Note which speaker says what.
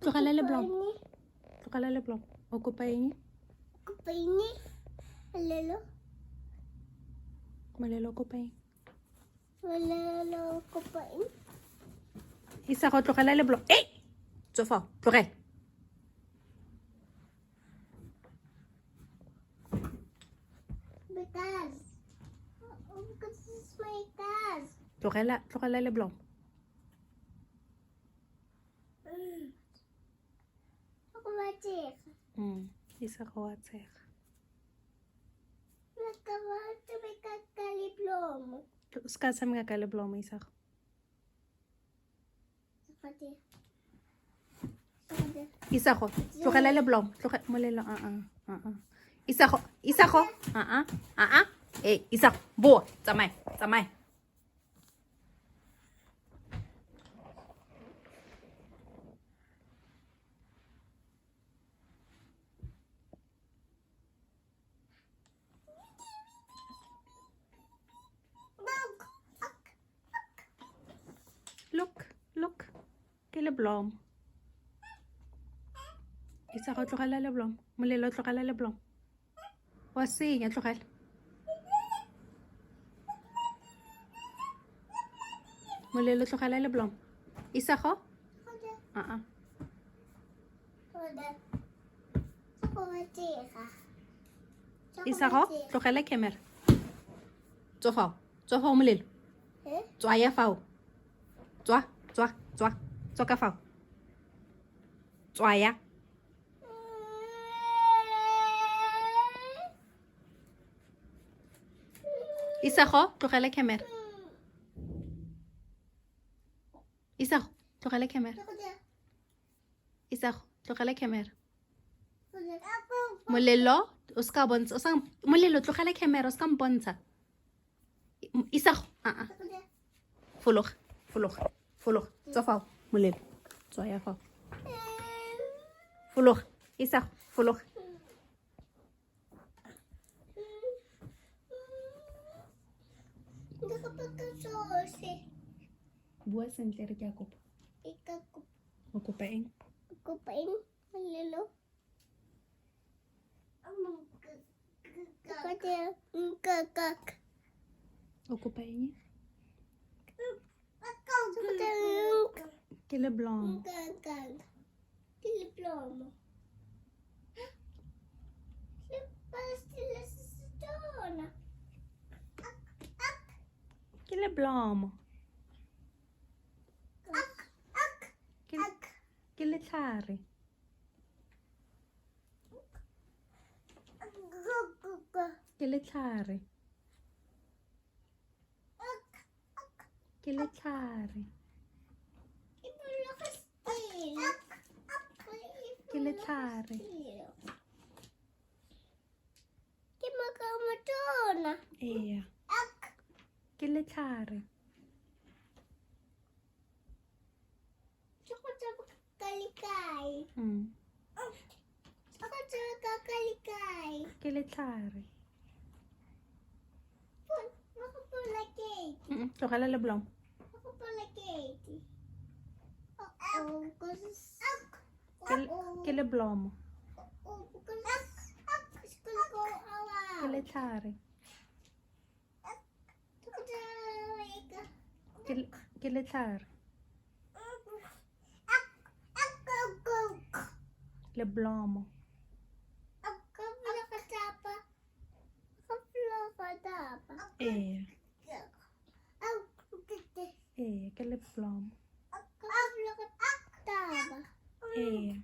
Speaker 1: Tlogela leblomo. Tlogela leblomo. O kopa eng?
Speaker 2: Kopa eng? Molelo.
Speaker 1: Molelo o kopa eng?
Speaker 2: Molelo o kopa eng?
Speaker 1: Isago tlogela leblomo. Ei! Tswa fao, tlogela.
Speaker 2: Because it's my cars.
Speaker 1: Tlogela, tlogela leblomo. Isago wa tshega. O se ka tshameka ka leblomo, Isago. Isago, tlogela leblomo. Tlogela molelo. A a a a. Isago, Isago. A a a a. Eh, Isago, boa, tsamaya, tsamaya. Look, look. Ke leblomo. Isago tlogela leblomo. Molelo tlogela leblomo. Wa senya tlogela. Molelo tlogela leblomo. Isago? A a. Isago tlogela camera. Tswa fao. Tswa fao molelo. Tswa ya fao. Tswa, tswa, tswa. Tswa ka fao. Tswa ya. Isago tlogela camera. Isago tlogela camera. Isago tlogela camera. Molelo o ska bontsha, o sa molelo tlogela camera o ska mpontsha. Isago a a. Fologa, fologa, fologa. Tswa fao molelo. Tswa ya fao. Fologa, Isago, fologa. Bua sentle re ke a kopa. O kopa eng?
Speaker 2: Kopa eng? Molelo.
Speaker 1: O kopa eng? Ke leblomo.
Speaker 2: Ke leblomo.
Speaker 1: Ke leblomo. Ke letlhare. Ke letlhare. Ke letlhare. Ke letlhare.
Speaker 2: Ke mokamotona.
Speaker 1: Ee. Ke letlhare.
Speaker 2: Ke go tswa ka lekae. Ke go tswa ka lekae.
Speaker 1: Ke letlhare. Tlogela leblomo. Ke leblomo. Ke letlhare. Ke letlhare. Leblomo. Ee. Ee, ke leblomo. Ee.